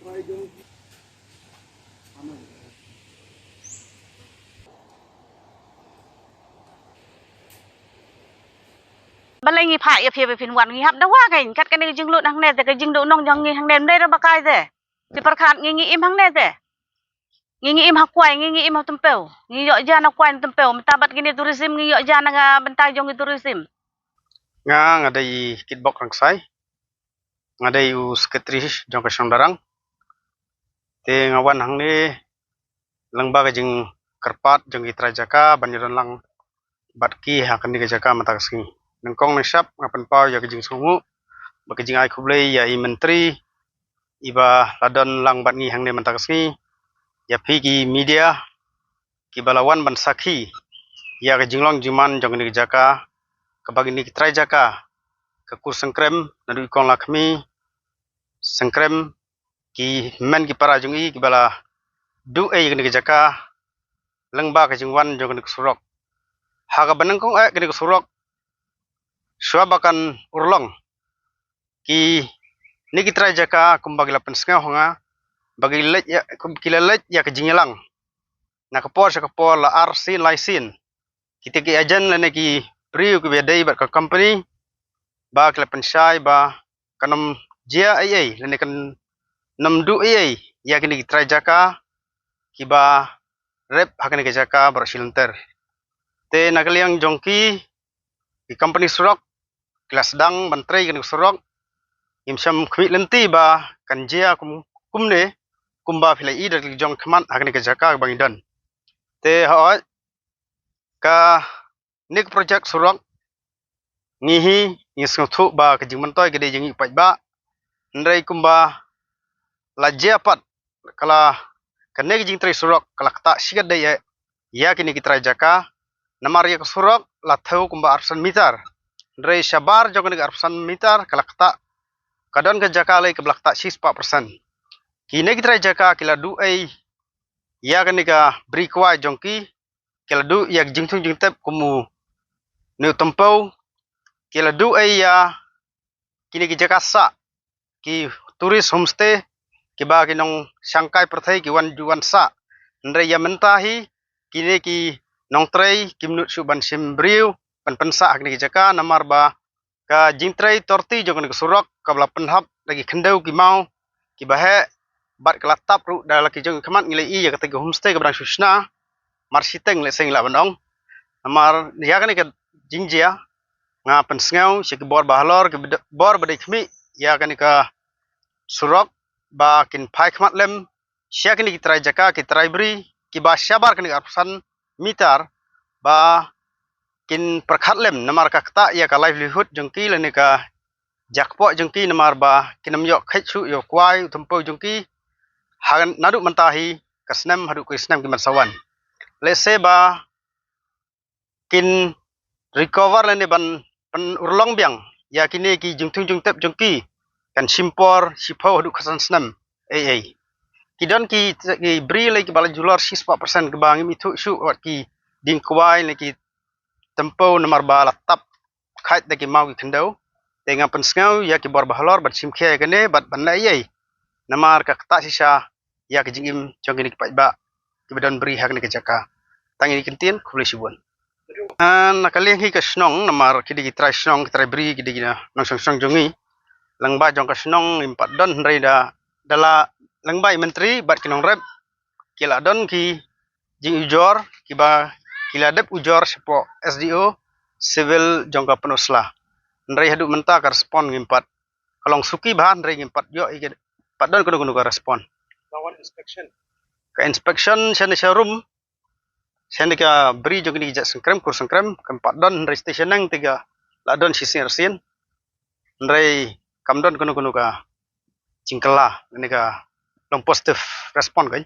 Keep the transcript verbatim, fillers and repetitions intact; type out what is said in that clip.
Balei ngi phah ïa phi ba phin wan, ngi hap dawa kein. Kat kane ka jinglut hangne te, ka jingduh nong jong ngi hangne, ym dei ruh ba kai te. Te pyrkhat ngi, ngi im hangne te. Ngi, ngi im ha kwai, ngi, ngi im ha tympew. Ngi ïoh ja na kwai na tympew. Mynta bad kine tourism ngi ïoh ja na ka bynta jong ki tourism. Nga, nga dei i Kitbok Rangksai. Nga dei u secretary jong ka Shongdarang. Te nga wan hangne lyngba ka jingkyrpad jong ki trai jaka ban ïadon lang bad ki ha kane ka jaka mynta ka sngi. Nyngkong nyngshap nga pynpaw ïa ka jingsngewnguh bad ka jingai khublei ïa i Myntri iba la don lang bad ngi hangne mynta ka sngi, ïa phi ki media kiba la wan ban sakhi ïa ka jinglong jingman jong kane ka jaka, kaba kine ki trai jaka, ka Kur Sengkrem, naduh i Kong Lakhmi Sengkrem, ki hynmen ki para jong i kiba la duh ei ïa kane ka jaka lyngba ka jingwan jong kane ka surok. Ha kaba nyngkong eh kane ka surok, shuwa ba kan urlong, kine ki trai jaka kumba ki la pynsngew ha nga ba ki leit ïa, kum ki la leit ïa ka jingïalang na ka por sha ka por, la arsien laisien. Kita ki agent lane ki briew kiba dei bad ka company ba ki la pynshai ba kan ym jia ei ei lane kan ym duh ei ei ïa kine ki trai jaka kiba rep ha kane ka jaka baroh shi lynter. Te na ka liang jong ki, ki company surok ki la sdang ban trei kane ka surok. Ngim shym khmih lynti ba kan jia kum, kumne kumba phi la i da ki jong khmat ha kane ka jaka ba ngi don. Te hooid, kane ka project surok, ngi hi ngi sngewthuh ba ka jingmyntoi ka dei jong ngi paidbah. Hynrei kumba la jia pat, ka la, kane ka jingtrei surok ka la ktah shikatdei eh ïa kine ki trai jaka. Namar ïa ka surok la thew kumba arphew san mitar, hynrei shabar jong kane ka arphew san mitar ka la ktah, ka don ka jaka lei kaba la ktah shispah persen. Kine ki trai jaka ki la duh ei ïa kane ka bri kwai jong ki, ki la duh ïa ka jingthung jingtep kum une u tympew, ki la duh ei ïa kine ki jaka sah, ki tourist homestay kiba ki nongshangkai pyrthei ki wan ju wan sah. Hynrei ïa mynta hi kine ki nongtrei kim nud shuh ban shim briew ban pynsah ha kine ki jaka, namar ba ka jingtrei torti jong kane ka surok kaba la pynhap da ki khyndew ki maw kiba heh, bad ka la tap ruh da la ki jong ki khmat. Ngi la i ïa kata ka homestay kaba dang shu shna, mar shiteng lehse ngi lah ban ong. Namar ïa kane ka jingjia, nga pynsngew sha ki bor ba halor, ki bor ba dei khmih ïa kane ka surok ba kin phai khmat lem sha kine ki trai jaka, ki trai bri kiba shabar kane ka arphew san mitar, ba kin pyrkhat lem namar ka ktah ïa ka livelihood jong ki lane ka jakpoh jong ki, namar ba kin ym ïoh kheit shuh ïa u kwai u tympew jong ki ha naduh mynta hi ka snem haduh ki snem ki ban sa wan. Lehse ba kin recover lane ban pynurlong biang ïa kine ki jingthung jingtep jong ki kan shim por shiphew haduh khatsan snem ei ei. Ki don ki, ki bri lei kiba la julor shispah persen kiba ngim ithuh shuh wat ki dieng kwai ne ki tympew namar ba la tap khait da ki maw ki khyndew. Te nga pynsngew ïa ki bor ba halor ban shim khia ïa kane bad ban leh ei ei namar ka ktah shisha ïa ka jingim jong kine ki paidbah kiba don bri ha kane ka jaka. Tang ïa kine ki ktien, khublei shibun. Ah, na ka liang hi ka shnong, namar ki dei ki trai shnong, ki trai bri, ki dei ki nongshong shnong jong ngi. Lyngba jong ka shnong ngim pat don, hynrei da, da la lyngba i Myntri bad ki nongrep ki la don ki jingujor kiba ki la dep ujor shapoh S D O Civil jong ka Pynursla. Hynrei haduh mynta ka respond ngim pat, ka long suki bha, hynrei ngim pat ïoh i, pat don kano kano ka respond. Ka inspection shane sharum, shane ka bri jong kine ki jait Sengkrem, Kur Sengkrem, kam pat don, hynrei station nang te ka la don shisien arsien. Hynrei kam don kano kano ka jingkylla ne ka long positive respond kein.